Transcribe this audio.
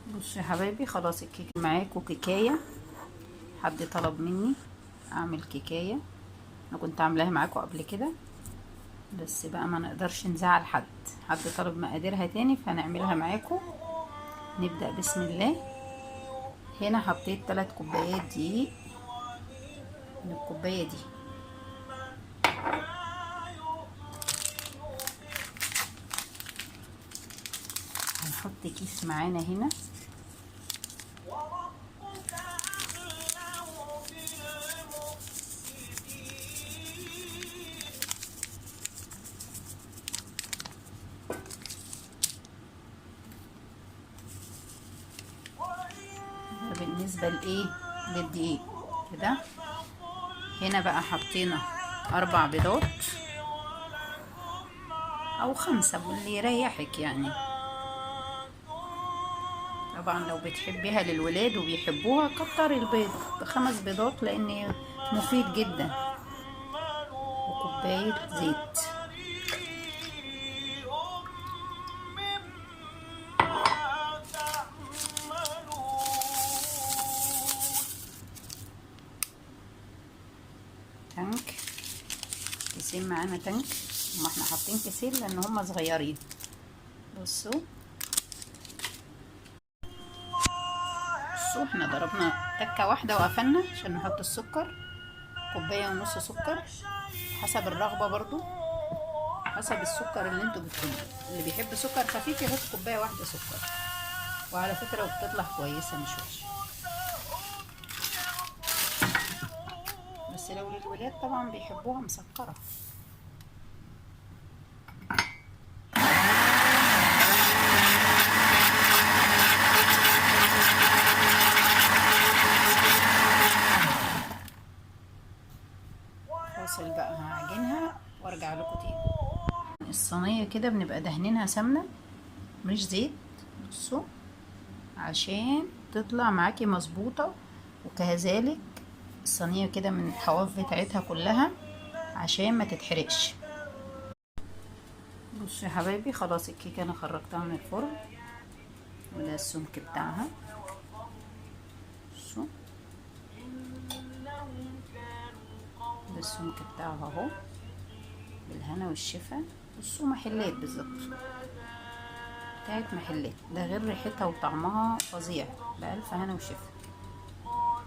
بصوا يا حبايبي، خلاص الكيك معاكم. كيكايه حد طلب مني اعمل كيكايه، انا كنت عاملاها معاكم قبل كده، بس بقى ما نقدرش نزعل حد، حد طلب مقاديرها تاني فهنعملها معاكم. نبدأ بسم الله. هنا حطيت 3 كوبايات دقيق من الكوباية دي، هنحط كيس معانا هنا، بالنسبة لايه للدقيق كده. هنا بقى حطينا 4 بيضات او 5 واللي يريحك يعني. طبعا لو بتحبيها للولاد وبيحبوها كتري البيض 5 بيضات لان مفيد جدا. وكوباية زيت. تانك كيسين معانا تانك، هما احنا حاطين كيسين لان هما صغيرين. بصوا احنا ضربنا تكه واحدة وقفلنا عشان نحط السكر، 1.5 كوباية سكر حسب الرغبة، برضو حسب السكر اللي انتوا بتحبوه. اللي بيحب سكر خفيف يحط 1 كوباية سكر، وعلى فكرة وبتطلع كويسة مش وحشة. بس لو للولاد طبعا بيحبوها مسكره. فاصل بقى، هعجنها وارجع لكم تاني. الصينية كده بنبقى دهنينها سمنه مش زيت، بصوا عشان تطلع معاكي مظبوطة. وكذلك الصينية كده من الحواف بتاعتها كلها عشان ما تتحرقش. بصوا يا حبايبي، خلاص الكيكه انا خرجتها من الفرن، وده السمك بتاعها. بصوا ده السمك بتاعها اهو، بالهنا والشفا. بصوا محلات بالظبط، بتاعت محلات، ده غير ريحتها وطعمها فظيع. بألف هنا وشفا.